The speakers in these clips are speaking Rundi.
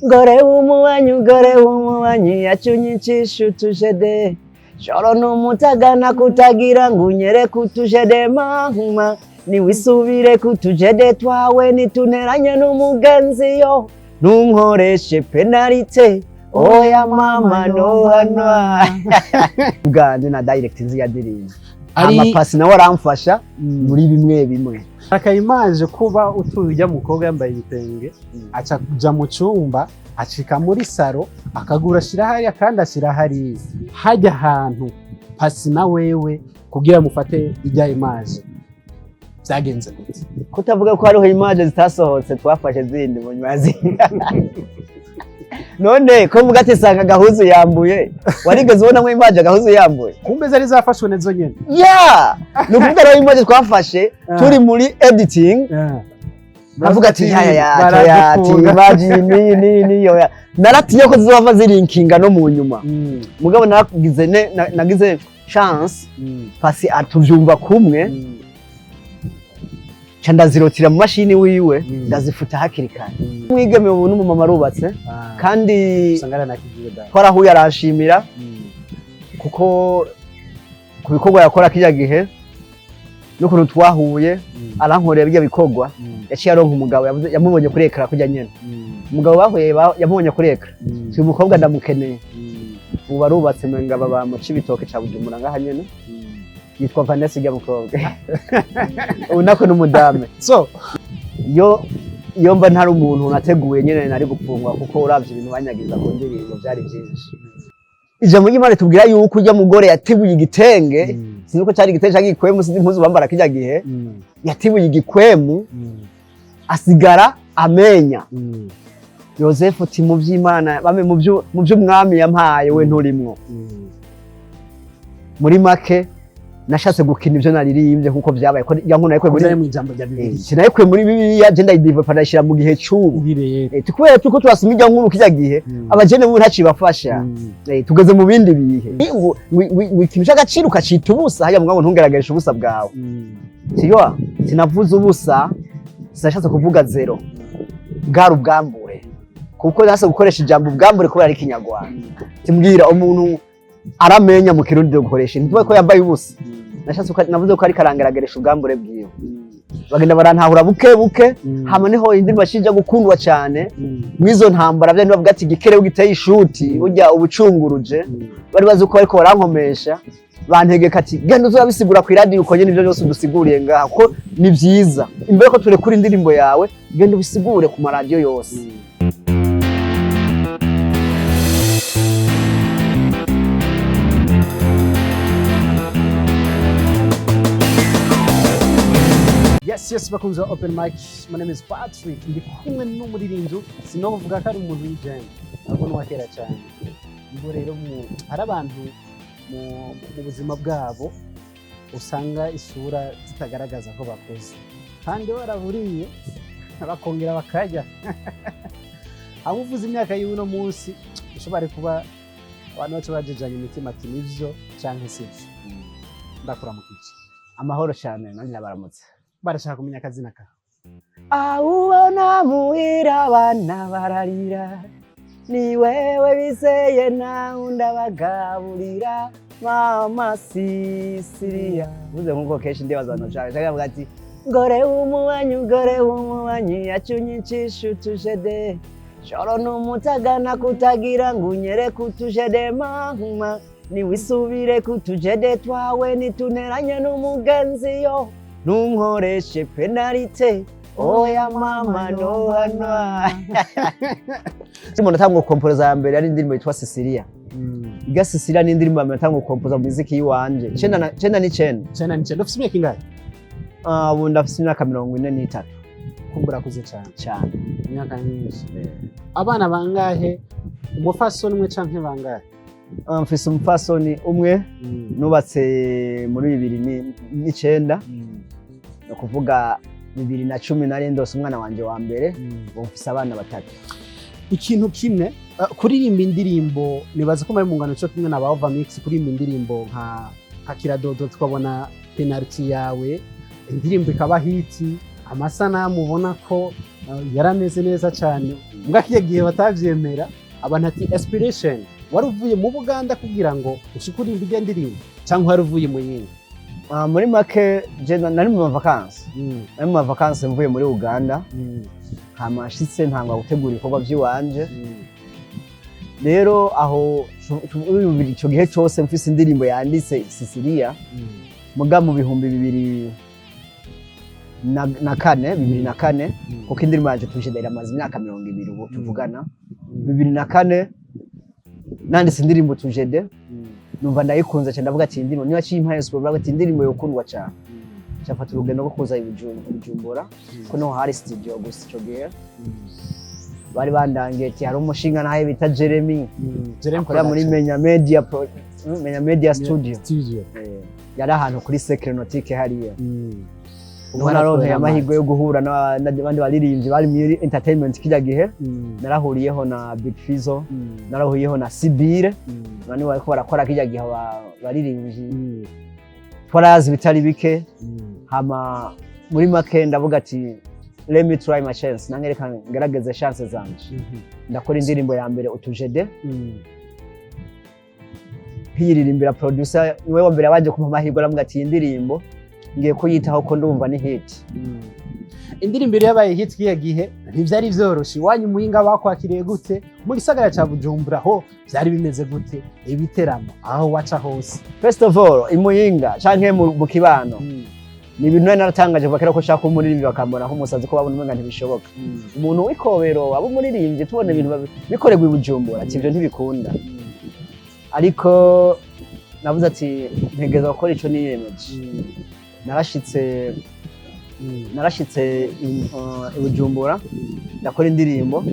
Ngore w'umubanyi, ugore w'umubanyi yacunyincisha utujede joro n'umutagana kutagira ngo unyere kutujede mama niwisubire kutujede twawe nituneranye n'umugenzi yo ntunkoreshe penalite oya mama nohanwa. Ubwanje na direct nzi ya ndirimbo amapasi nawe aramfasha muri bimwe bimwe. Akayimaje kuba utuye ujya mukobwa yambaye ibitenge aca kuja mu cyumba acika muri saro akagura ashira hariya kandi ashira hariya hajya ahantu pasi na wewe kugira mufate ijya image byagenze gute? Kutavuga ko hariho image zitasohotse twafashe zindi mu nyuma zindi. None ko mvuga ati sanga gahuzu yambuye, warigeze ubonamo image gahuzu yambuye? Kumbe zari zafashwe nezo nyene. Yeah, ni ukuvuga rero image twafashe turi muri editing avuga ati ya ya ya ati image ni ni ni yo naratinye ko zizova zirinkinga no mu nyuma. Mugabo naragize nagize chance pasi atuvyumva kumwe ca ndazirotira mu mashini wiwe ndazifuta hakiri kare. Mwigeme ubu n'umumama arubatse kandi twarahuye aranshimira kuko ku bikorwa yakora kirya gihe n'ukuntu twahuye arankorera birya bikorwa. Yaciye aronka umugabo yamubonye kuri ekara kurya nyene. Umugabo bahuye yamubonye kuri ekara, si umukobwa ndamukeneye. Ubu arubatse mwenga baba mu Cibitoke ca Bujumbura ngaha nyene. Yitwa Vanessa irya mukobwa, ubu nako n'umudame. So iyo mba ntari umuntu nateguye nyene nari gupfungwa kuko uravye ibintu banyagiza ku ndirimbo byari byinshi. Ijambo ry'Imana tubwira yuko urya mugore yateguye igitenge, sinzi ko cyari igitenge canke igikwemu, sinzi impuzu bambara kirya gihe. Yateguye igikwemu asigara amenya. Yosefu ati mu vy'Imana bame mu vy'umwami yampaye we nturimwo. Muri make nashatse gukina ivyo naririmbye nkuko vyabaye ko ya nkuru nayikuye muri mu ijambo rya Bibiliya. Sinayikuye muri Bibiliya je ndayidevelopa ndayishira mu gihe c'ubu. Tukubera tuko turasoma irya nkuru kirya gihe abajene bubu ntacibafasha. Tugeze mu bindi bihe ikintu c'agaciro ukacita ubusa hajya mugabo ntungeragereshe ubusa bwawe. Siyo sinavuze ubusa, sinashatse kuvuga zero, bwari ubwambure kuko nase gukoresha ijambo ubwambure kubera ari ikinyarwanda. Timbwira umuntu aramenya mu kirundi gukoresha ntituba ko yambaye ubusa. Nashatse navuze ko ari karangarageresha ubwambure bwiwe. Bagenda barantahura buke buke hama niho indirimbo ashija gukundwa cyane. Mwizo ntambara bya bavuga ati gikerewe giteye ishuti burya ubucunguruje bari bazi ko ariko barankomesha bantegeka ati genda uzobisigura ku radio uko nyene ivyo byose udusiguriye ngaha ko ni vyiza imbere ko turekura indirimbo yawe genda ubisigure ku maradiyo yose. Yes, yes, bakunze open mic. My name is Patrick. Ndi kumwe n'umuririmbyi sinovuga ko ari umuntu w'ijenge ahubwo n'uwa kera cyane. Ubwo rero hari abantu mu buzima bwabo usanga isura zitagaragaza ko bakuze kandi baraburiye bakongera bakarya. Abo uvuze imyaka y'uno munsi ushobora kuba abantu bacu bajejanye imitima ati nivyo canke sivyo. Ndakuramukije. Amahoro cyane nanjye nabaramutse. Barashaka kumenya akazina kawe. Awubona muhira abana bararira ni wewe bizeye nawe ndabagaburira mama Sisiriya. Uvuze nkuko kenshi ndibaza abantu cyane cyangwa bavuga ati ngore w'umubanyi ugore w'umubanyi yacunyincisha utujede joro n'umutagana kutagira ngo unyere kutujede mama niwisubire kutujede twawe nituneranye n'umugenzi yo ntunkoreshe penalite oya mama nohanwa. Umuntu atanga gukompoza ya mbere ari indirimbo yitwa Sicilia. Iga Sicilia ni indirimbo ya mbere atanga gukompoza mu muziki yiwanje 99. 99. Ufise imyaka ingahe? Ubu ndafise imyaka 43. Kumbura kuze cyane. Cyane. Imyaka myinshi. Abana bangahe? Umupfasoni umwe canke bangahe? Mfise umupfasoni umwe nubatse muri 2009. Ni ukuvuga 2010 nari ndose umwana wanje wa mbere, ubu mfise abana batatu. Ikintu kimwe kuririmba indirimbo nibaza ko muri mu ngano cyo kimwe na ba Over Mix kuririmba indirimbo nka Kiradodo tukabona penalty yawe indirimbo ikaba hiti Amasanamu ubona ko yari ameze neza cyane, mbwa kiya gihe batavyemera. Abantu ati inspiration wari uvuye mu Buganda kugira ngo ushike urimba irya ndirimbo, cyangwa wari uvuye mu yindi? Ah, muri make je nari mu vacances, nari mu vacances mvuye muri Uganda. Hama nshitse ntangwa gutegura ibikorwa by'iwanje. Rero aho ico gihe cose mfise indirimbo yanditse Sicilia, muga mu 2004, 2004, kuko indirimbo yanje tuje iramaze imyaka 20 ubu tuvugana. 2004 nanditse indirimbo Tujede, numva ndayikunze cyane, ndavuga ati indirimbo niba cimpaye inspiration, ndavuga ati indirimbo yokundwa cyane. Nshafata urugendo rwo kuza i Bujumbura, ko niho hari studio gusa ico gihe. Bari bandangiye ati hari umushinga nawe bita Jeremy Jeremy akorera muri Production. Menya Media Menya Media Studio. Studio. Yari ahantu kuri Cercle Nautique hariya. Niho naronkeye amahirwe yo guhura n'abandi baririmbyi bari muri entertainment kirya gihe. Narahuriyeho na Big Fizzo, narahuriyeho na Sibire, bani bariko barakora kirya gihe baririmbyi. Twarazi bitari bike. Hama muri make ndavuga ati let me try my chance, nange reka ngerageze chance zanje. Ndakora indirimbo ya mbere Utujede, nkiyiririmbira producer niwe wa mbere yabanje kumpa amahirwe, aravuga ati iyi ndirimbo ngiye kuyitaho ko ndumva ni hit. Indirimbo yari yabaye hit kiriya gihe, ntivyari vyoroshe. Iwanyu Muyinga bakwakiriye gute? Mu gisagara ca Bujumbura ho vyari bimeze gute? Ibiteramo aho waca hose? First of all, imuyinga canke mu kibano, ni ibintu nari naratangaje kuva kera ko nshaka kuba umuririmbyi, bakambona nk'umusazi, ko babona umenga ntibishoboka, umuntu w'ikobero aba umuririmbyi, tubona ibintu bikorerwa i Bujumbura, ati ibyo ntibikunda. Ariko navuze ati ntegereza gukora ico niyemeje. Narashitse i Bujumbura, ndakora indirimbo.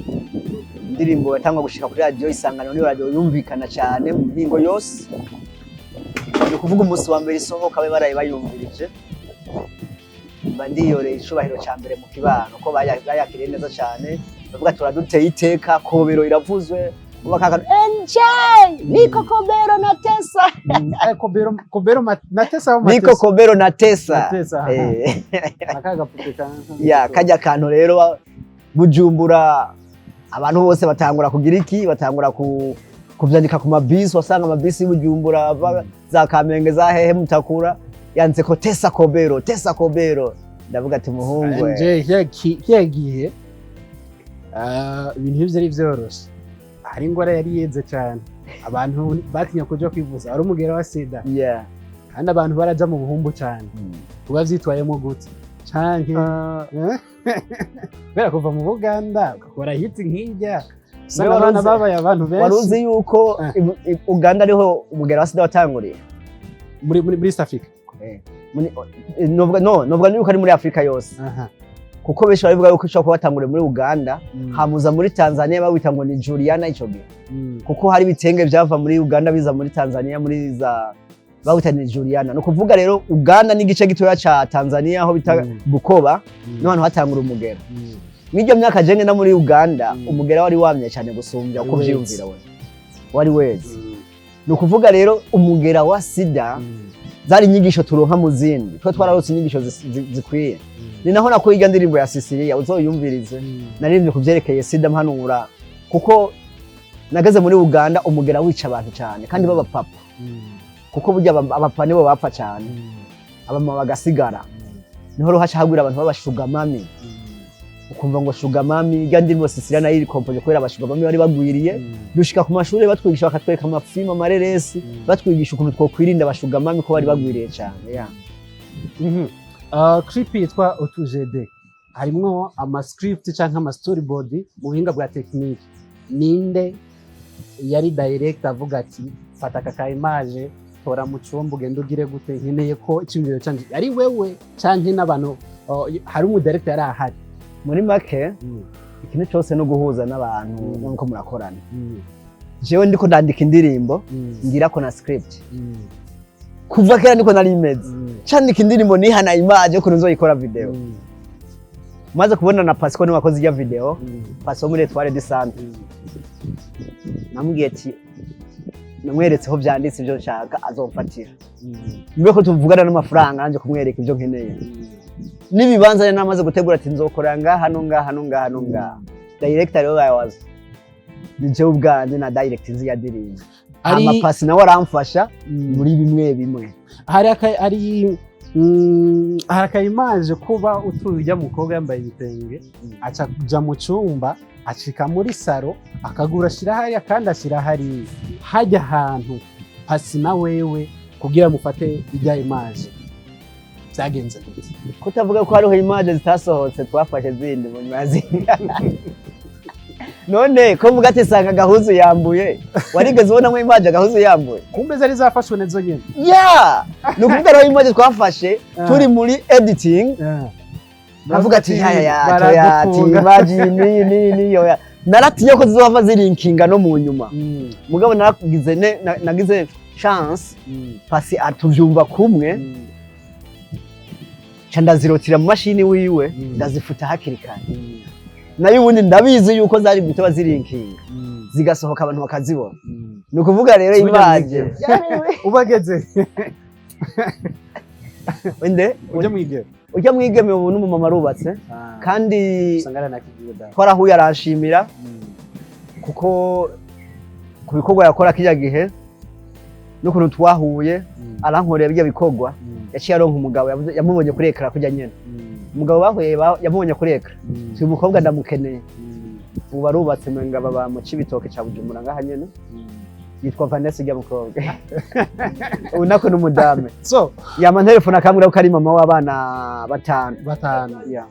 Indirimbo yatangwa gushika kuri radiyo Isanganiro, niyo radiyo yumvikana cyane mu mihingo yose. Ni ukuvuga umunsi wa mbere isohoka babe baraye bayumvirije, mba ndiyoreye icubahiro ca mbere mu kibano, ko bayakiriye neza cyane, bavuga turaduteye iteka, Kobero iravuzwe uba kakanu NJ niko Kobero na Tesa. Kobero, Kobero na Tesa au niko Matesa? Kobero na Tesa. Na Tesa, aha. Aka gapupe ka Ya kajya kantu rero Bujumbura abantu bose batangura kugira iki, batangura kuvyandika ku mabisi. Wasanga amabisi y'Ubujumbura ava za Kamenge, za hehe, Mutakura, yanditse ko Tesa Kobero, Tesa Kobero. Ndavuga ati muhungu we. Nje kiya gihe ibintu ntivyari vyoroshe, hari ingwara yari yeze cyane, abantu batinya kuja kwivuza, wari umugera wa sida, kandi abantu baraja mu buhumbu cyane. Uba vyitwayemo gute canke kubera kuva mu Buganda ugakora hit nk'irya, usanga Wari abana babaye abantu wari uzi benshi. yuko Uganda ariho umugera wa sida watanguriye? Muri East Africa? Novuga no, novuga yuko ari muri Afrika yose, kuko benshi baravuga yuko ishobora kuba watanguriye muri Uganda, hamuza muri Tanzania bawita ngo ni Juliana ico gihe, kuko hari ibitenge byava muri Uganda biza muri Tanzania, muri za bawita ni Juliana. Ni ukuvuga rero Uganda n'igice gitoya ca Tanzania aho bita Bukoba, niho hantu hatangura umugera. Mw'iryo myaka jenge no muri Uganda, umugera wari wamye cyane gusumbya uko Weze. vyiyumvira we, wari weze. Ni ukuvuga rero umugera wa sida zari inyigisho turonka mu zindi, twe twararose inyigisho zikwiye. Ni naho nakuye irya ndirimbo ya Sicilia, uzoyumvirize. Naririmbye ku vyerekeye sida, mpanura, kuko nageze muri Uganda umugera wica abantu cyane kandi b'abapapa, kuko burya abapapa nibo bapfa cyane, abamama bagasigara. Niho rero haca hagwira abantu b'aba sugar mummy, ukumva ngo sugar mummy. Irya ndirimbo Sicilia nayo irikompoje kubera aba sugar mummy bari bagwiriye. Dushika ku mashuri batwigisha, bakatwereka amafilmu, amareresi, batwigisha ukuntu twokwirinda aba sugar mummy, ko bari bagwiriye cyane, yeah. Clip yitwa Otujede harimwo ama script canke ama storyboard mu buhinga bwa technique. Ninde yari direct avuga ati fata aka ka image, tora mu cumba, ugende ugire gute, nkeneye ko icyumviro canje? Ari wewe canke n'abantu, hari umu director yari ahari? Muri make, ikintu cyose no guhuza n'abantu nkuko murakorana. Jewe ndiko ndandika indirimbo, ngira ko na script. Kuva kera niko nari meze, candika indirimbo nihana image ukuntu nzoyikora video. Maze kubona na Pasco niwe wakoze ijya video, Pasco muri Etoile du Centre. Namubwiye ati, namweretse aho byanditse ibyo nshaka azomfatira, mbe ko tuvugana n'amafaranga, nanjye kumwereka ibyo nkeneye. N'ibibanza nari namaze gutegura ati nzokora ngaha no ngaha no ngaha no ngaha. Director rero bayawaza ni jewe ubwanje na direct nzi ya ndirimbo. Ari Pasi nawe aramfasha muri bimwe bimwe. Hari aka image kuba utuye ujya mukobwa yambaye ibitenge, aca kuja mu cyumba, acika muri salon, akagura ashira hariya kandi ashira hariya, hajya ahantu Pasi na wewe kugira mufate ijya image, byagenze gute? Kutavuga ko hariho image zitasohotse twafashe zindi mu nyuma zindi. None ko mvuga ati sanga gahuzu yambuye, warigeze ubonamo image agahuzu yambuye? Kumbe zari zafashwe nezo nyene. Ya, ni ukuvuga rero image twafashe turi muri editing, avuga ati ya ya ya toya, ati image ni ni ni yo naratinye ko zizohava zirinkinga no mu nyuma. Mugabo naragize nagize chance, Pasi atuvyumva kumwe, ca ndazirotira mu mashini wiwe, ndazifuta hakiri kare. Nayo ubundi ndabizi yuko zari gutoba zirinkinga, zigasohoka, abantu bakazibona. Ni ukuvuga rero Tujya image ubageze inde ujya mwigeme. Ujya mwigeme ubu n'umumama, arubatse kandi. Usanga aranakigiye da. Twarahuye, aranshimira kuko ku bikorwa yakora kirya gihe n'ukuntu twahuye arankorera bijya bikorwa. Yaciye aronka umugabo, yamubonye kuri écran kurya nyene. Umugabo bahuye yamubonye kuri écran, uyu mukobwa ndamukeneye. Ubu arubatse, menga baba mu Cibitoke ca Bujumbura ngaha nyene. Yitwa Vanessa ujya mukobwa, ubu nako n'umudame. So yama telefone akambwira ko ari mama w'abana batanu. Batanu. Yeah.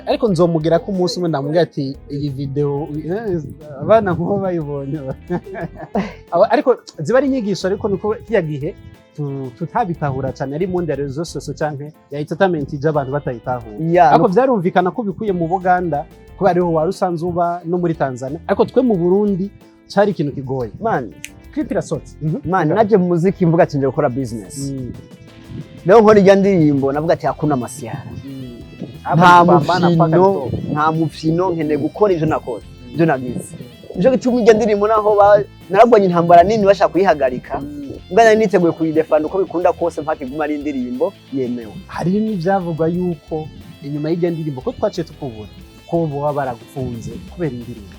Ariko nzomubwira ko umunsi umwe ndamubwira ati iyi video abana nkubo bayibonye. Ariko ziba ari inyigisho, ariko niko kiriya gihe tutabitahura cyane, ari mu réseaux sociaux canke ya entertainment ije abantu batayitahura. Ariko vyarumvikana ko bikuye mu Buganda kubera ariho wari usanzwe uba no muri Tanzania, ariko twe mu Burundi cari ikintu kigoye. Man. Clip irasohotse. Man, naje mu muziki mvuga ati nje gukora business. Rero nkora ijya ndirimbo, navuga ati hakuna masiara, nta mufino, nta mufino, nkeneye gukora ivyo nakoze, ivyo nagize. Nico gituma ijya ndirimbo naho naragwanye intambara nini bashaka kuyihagarika, mbwa nari niteguye kuyidefanda uko bikunda kose mpaka iguma ari indirimbo yemewe. Hari n'ivyavugwa yuko inyuma y'irya ndirimbo ko twaciye tukubura, ko boba baragufunze kubera indirimbo.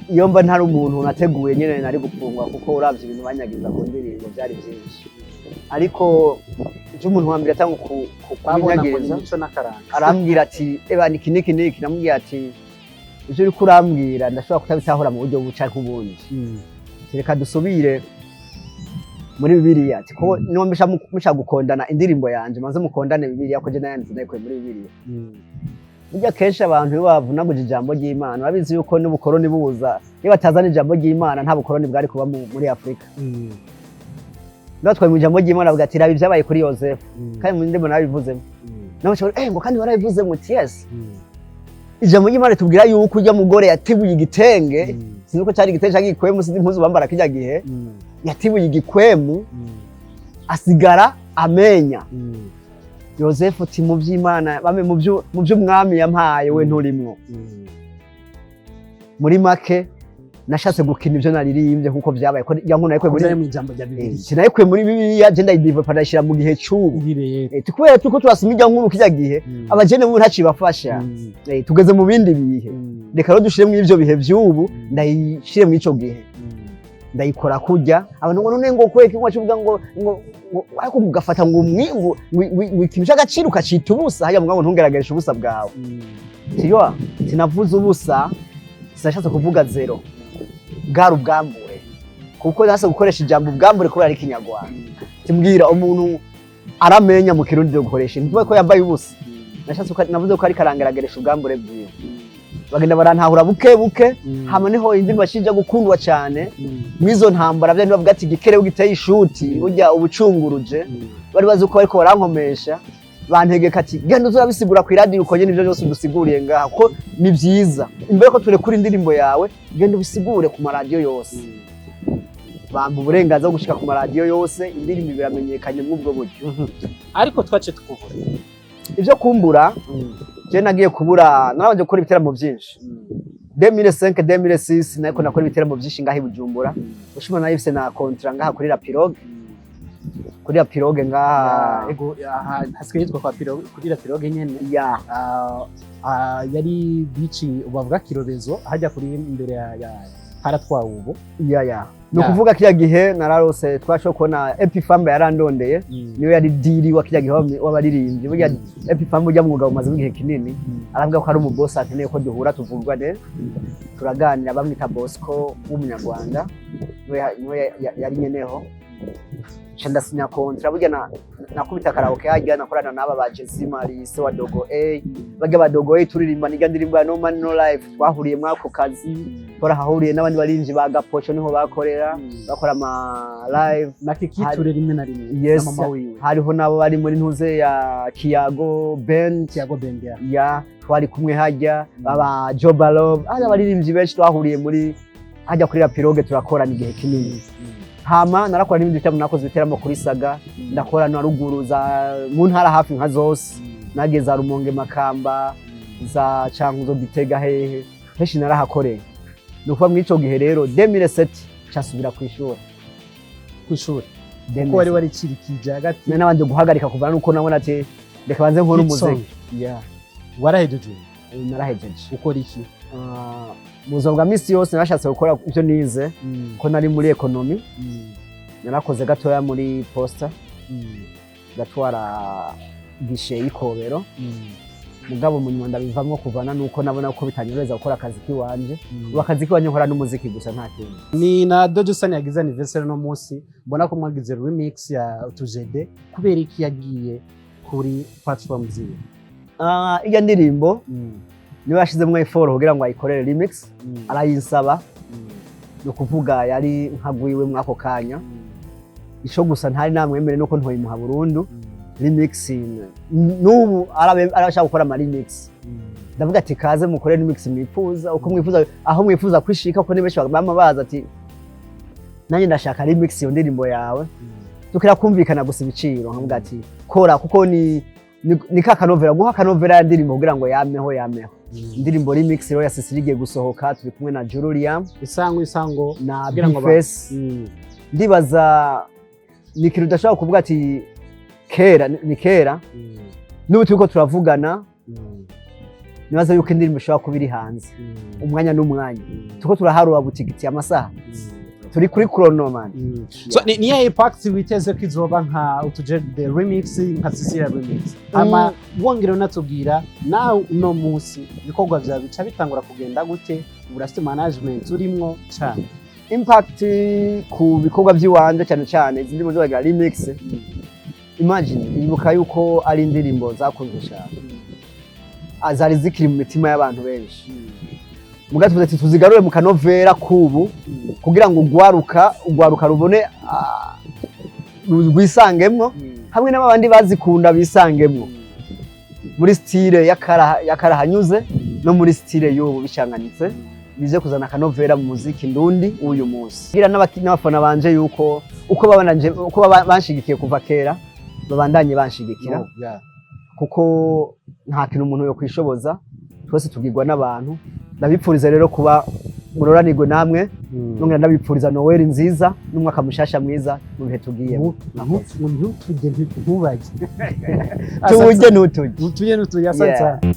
Iyo mba ntari umuntu nateguye nyene nari gupfungwa, kuko uravye ibintu banyagiza ku ndirimbo byari byinshi. Ariko icyo umuntu wa mbere atanga babona ngo ni kubinyagiriza, imico n'akaranga. Arambwira ati eba niki niki niki. Namubwira ati ivyo uriko urambwira ndashobora kutabitahura mu buryo buca nk'ubundi. Ati, reka dusubire muri Bibiliya, ati ko niba mushaka gukondana indirimbo yanje, maze mukondane Bibiliya, ko je nayanditse nayikuye muri Bibiliya. Burya kenshi abantu iyo bavunaguje ijambo ry'Imana, urabizi yuko n'ubukoroni buza, iyo batazana ijambo ry'Imana nta bukoroni bwari kuba muri Afurika. Batwaye mu ijambo ry'Imana bavuga ati raba ibyabaye kuri Yosefu, kandi mu ndimo narabivuzemo. Nawe ushobora ngo kandi warabivuzemo, uti yes. Ijambo ry'Imana ritubwira yuko ujya mugore yatibuye igitenge, sinzi ko cyari igitenge cyangwa igikwemu, sinzi impuzu bambara kijya gihe, yatibuye igikwemu asigara amenya. Yosefu uti mu by'Imana bame mu by'umwami yampaye we nturimwo. Muri make nashatse gukina ibyo naririmbye nkuko byabaye, ko ya nkuru nayikuye muri Muri mu ijambo rya Bibiliya. Sinayikuye muri Bibiliya, je ndayidevelopa, ndayishira mu gihe c'ubu. Iri rero. Kubera turiko turasoma ijya nkuru kijya gihe, abajene bubu ntacibafasha. Tugeze mu bindi bihe. Reka rero dushire mu ivyo bihe vy'ubu, ndayishire mu ico gihe, ndayikora kurya abantu ngo none ngo kweki ngo kivuga ngo ariko ugafata ngo umwi ngo ikintu c'agaciro ukacita ubusa haya, mugabo ntungeragereshe ubusa bwawe. Tiyo sinavuze ubusa, sinashatse kuvuga zéro, bwari ubwambure, kuko nase gukoresha ijambo ubwambure kubera ari Ikinyarwanda. Timbwira umuntu aramenya mu Kirundi byo gukoresha ntuvuge ko yambaye ubusa. Nashatse navuze ko ari karangarageresha ubwambure bwiwe, bagenda barantahura buke buke. Hama niho indirimbo yacija gukundwa cyane. Mw'izo ntambara bya bavuga ati igikere giteye ishuti burya ubucunguruje, bari bazi ko bariko barankomesha, bantegeka ati genda uzurabisigura ku iradiyo uko nyene ivyo byose udusiguriye ngaha ko ni vyiza, imbere ko turekura indirimbo yawe genda ubisigure ku maradiyo yose. Bampa uburenganzira bwo gushika ku maradiyo yose, indirimbo biramenyekanye mw'ubwo buryo. Ariko twaciye tukubura. Ivyo kumbura, je nagiye kubura narabanje gukora ibiteramo vyinshi 2005, 2006, nariko nakora ibiteramo vyinshi ngaha i Bujumbura, ushobora nayifise na contrat ngaha kuri La Pirogue. Kuri ya pirogue ngaha. Ego, aha hasigaye yitwa kwa pirogue, kuri la pirogue nyene. Ya. Ah, ah, yari beach bavuga Kirobezo, hajya kuri imbere ya haratwawe ubu. Ya, ni Ya. ukuvuga kiriya gihe nararose, twashoboye kubona Epifamba yarandondeye, niwe yari diri wa kiriya gihe w'abaririmbyi. Burya Epifamba ujya mwuga umaze igihe kinini, aravuga ko ari umubosi akeneye ko duhura tuvugane, turaganira. Bamwita Bosco w'umunyarwanda, niwe yari nyeneho. Nca ndasinya contrat. Burya nakubita karaoke harya, nakorana n'aba ba Jesse Marise wa Dogo A, barya ba Dogo A turirimba niga ndirimbo ya No Man No Life. Twahuriye muri ako kazi, twarahahuriye n'abandi barinji ba Gapoco, niho bakorera, bakora ama live. Na Kikiture rimwe na rimwe Yes. na mama wiwe. Hariho nabo bari muri ntuze ya Kiyago Band. Kiyago Band, ya. Ya, twari kumwe hajya baba Jobalove, hari abaririmbyi benshi twahuriye muri hajya kuri la pirogue, turakorana igihe kinini. Hama narakora n'ibindi bitaramo, nakoze ibiteramo kuri Saga, ndakora na ruguru za mu ntara hafi nka zose, nagiye za Rumonge, Makamba, za Cankuzo, Gitega, hehe henshi narahakoreye. Ni ukuvuga muri ico gihe rero 2007 casubira kw'ishuri. Kw'ishuri kuko wari waricirikije hagati. Nari nabanje guhagarika kuvana nuko nabona ati reka banze nkore Hit song. umuziki, yeah. Warahejeje? Narahejeje. Ukora iki? Ah, mu buzima bwa misi yose narashatse gukora ibyo nize, ko nari muri économie. Narakoze gatoya muri posta, gatwara guichet y'ikobero, mugabo mu nyuma ndabivamwo kuvana nuko nabona ko bitanyoroheza gukora akazi kiwanje. Ubu akazi kiwanje nkora n'umuziki gusa, nta kindi. Ni na Dojo San yagize anniversaire no munsi, mbona ko mwagize remix ya Utujede. Kubera iki yagiye kuri platform ziwe? Ah, iya ndirimbo niwe yashizemwo effort kugira ngo ayikorere remix, arayinsaba. Ni ukuvuga yari nkagwiwe mwako kanya. Ico gusa ntari namwemere nuko ntoyimuha burundu remix. N'ubu arashaka gukora ama remix, ndavuga ati kaze mukore remix mwifuza, uko mwifuza, aho mwifuza kwishika, ko ni benshi bama baza ati nanjye ndashaka remix iyo ndirimbo yawe. Tukira kumvikana gusa ibiciro, nkavuga ati kora, kuko ni ka kanovera, guha kanovera ya ndirimbo kugira ngo yameho yameho. Indirimbo remix rero ya Cecily igiye gusohoka, turi kumwe na Julian Isango isango na kugira ngo Bface. Ndibaza ni ikintu udashobora kuvuga ati kera ni kera, n'ubu turiko turavugana, nibaza yuko indirimbo ishobora kuba iri hanze umwanya n'umwanya. Turiko turaharura butigiti amasaha, turi kuri chrono, man. So ni ya impact witeze ko izoba nka Utujede remix, nka Cecilia remix? Ama wongera unatubwira nawe uno munsi ibikorwa byawe bica bitangura kugenda gute? Urafite management urimwo cyane? Impact ku bikorwa by'iwanje, cyane cyane izi ndirimbo zabaga remix, imagine, ibuka yuko ari indirimbo zakunzwe cyane. Ah, zari zikiri mu mitima y'abantu benshi. Muga tuvuze ati tuzigarure mu kanovera kubu kugira ngo ugwaruka rubone, rwisangemwo hamwe n'abandi bazikunda, bisangemwo muri style y'akarahanyuze no muri style y'ubu bicanganitse, bize kuzana akanovera mu muziki ndundi w'uyu munsi. Ngira n'abafana banje yuko uko babanje, uko banshigikiye kuva kera, babandanye banshigikira, No, yeah. kuko nta kintu umuntu yo kwishoboza, twese tugirwa n'abantu. Ndabipfuriza rero kuba muroranirwe namwe, nongera ndabipfuriza Noel nziza n'umwaka mushasha mwiza mu bihe tugiyemo. Ntutujye ntubajye. Tujye ntutujye. Ntutujye ntutujye, asante Yeah. sana.